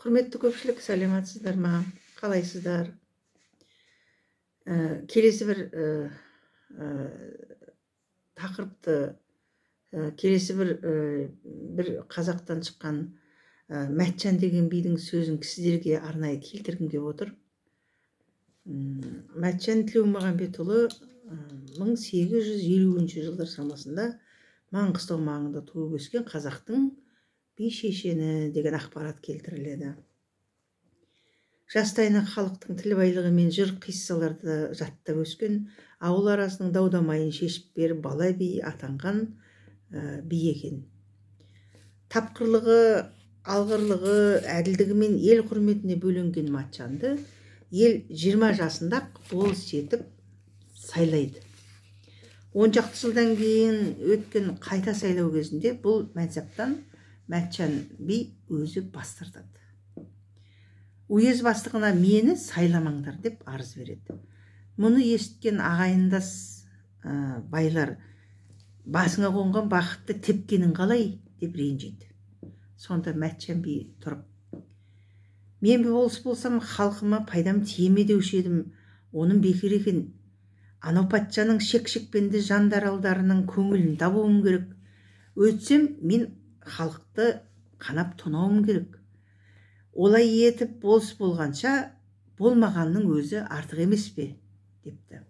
Құрметті көпшілік, сәлеметсіздер ма? Қалайсыздар? Келесі бір тақырыпты, келесі бір қазақтан шыққан Мәтжан деген бидің сөзін сіздерге арнайы келтіргім келіп отыр. Мәтжан Тілеумағамбетұлы 1850 жылдар шамасында Маңғыстау маңында туып өскен қазақтың би шешені деген ақпарат келтіріледі. Жастайынан халықтың тіл байлығы мен жыр қиссаларды жаттап өскен, ауыл арасының дау-дамайын шешіп беріп, бала би атанған би екен. Тапқырлығы, алғырлығы, әділдігімен ел құрметіне бөленген Матжанды ел 20 жасында болыс етіп сайлайды. 10 шақты жылдан кейін өткен қайта сайлау кезінде бұл мәнсаптан Мәтжан би өзі бас тартады. Уез бастығына мені сайламаңдар деп арыз береді. Мұны есіткен ағайындас байлар басыңа қонған бақытты тепкенің қалай деп ренжиді. Сонда Мәтжан би тұрып, мен болыс болсам халқыма пайдам тие ме деуші едім, оның бекер екен. Анау патшаның шек-шекпенді жандаралдарының көңілін табуым керек. Өтсем мен халықты қанап тонауым керек. Олай етіп болыс болғанша болмағанның өзі артық емес пе депті.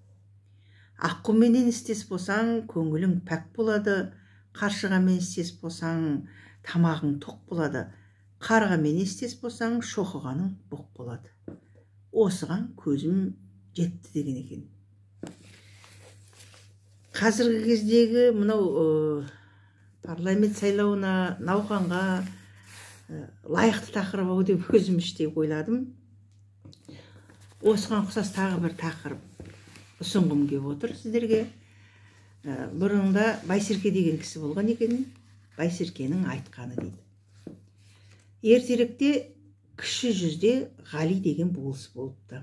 Аққуменен істес болсаң көңілің пәк болады, қаршығамен істес болсаң тамағың тоқ болады, қарғамен істес болсаң шоқығаның боқ болады. Осыған көзім жетті деген екен. Қазіргі кездегі мынау парламент сайлауына, науқанға лайықты тақырып ау деп өзім іштей ойладым. Осыған ұқсас тағы бір тақырып ұсынғым келіп отыр сіздерге. Бұрында Байсерке деген кісі болған екен. Байсеркенің айтқаны дейді. Ертеректе кіші жүзде Ғали деген болыс болыпты.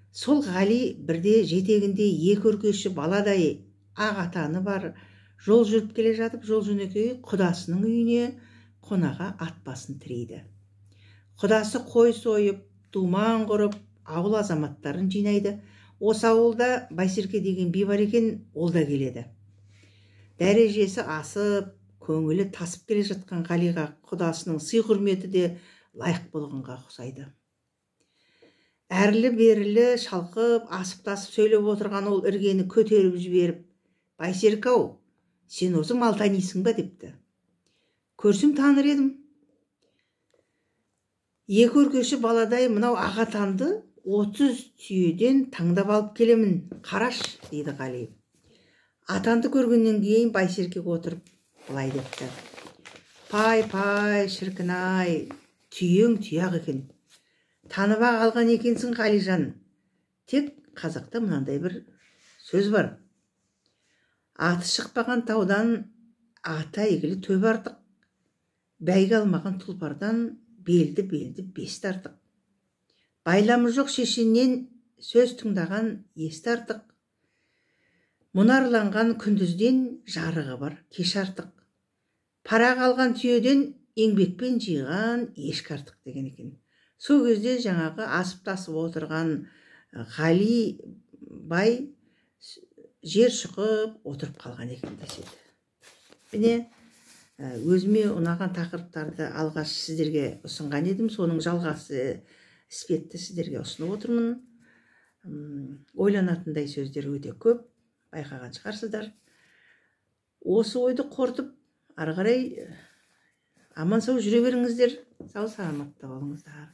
Сол Ғали бірде жетегінде екі өркеші баладай ақ атаны бар жол жүріп келе жатып, жол жөнекей құдасының үйіне қонаға ат басын тірейді. Құдасы қой сойып, думан құрып, ауыл азаматтарын жинайды. Осы ауылда Байсерке деген би бар екен, ол да келеді. Дәрежесі асып, көңілі тасып келе жатқан Ғалиға құдасының сый құрметі де лайық болғанға ұқсайды. Әрлі-берлі шалқып, асып-тасып сөйлеп отырған ол іргені көтеріп жіберіп, Байсерке ау, сен осы мал танисың ба депті. Көрсем таныр едім. Екі өркеші баладай мынау ақ атанды 30 түйеден таңдап алып келемін, қараш, дейді Ғали. Атанды көргеннен кейін Байсерке отырып былай депті. Пай-пай, шіркін-ай, түйең тұяқ екен. Танып ақ алған екенсің, Ғалижан. Тек қазақта мынандай бір сөз бар. Аты шықпаған таудан аты әйгілі төбе артық. Бәйге алмаған тұлпардан белді-белді бесті артық. Байламы жоқ шешеннен сөз тыңдаған есті артық. Мұнарланған күндізден жарығы бар кеш артық. Парақ алған түйеден еңбекпен жиған ешкі артық деген екен. Сол кезде жаңағы асып-тасып отырған Ғали бай жер шұқып отырып қалған екен деседі. Міне, өзіме ұнаған тақырыптарды алғаш сіздерге ұсынған едім. Соның жалғасы іспетті сіздерге ұсынып отырмын. Ойланатындай сөздер өте көп, байқаған шығарсыздар. Осы ойды қорытып, ары қарай аман сау жүре беріңіздер. Сау саламатта болыңыздар.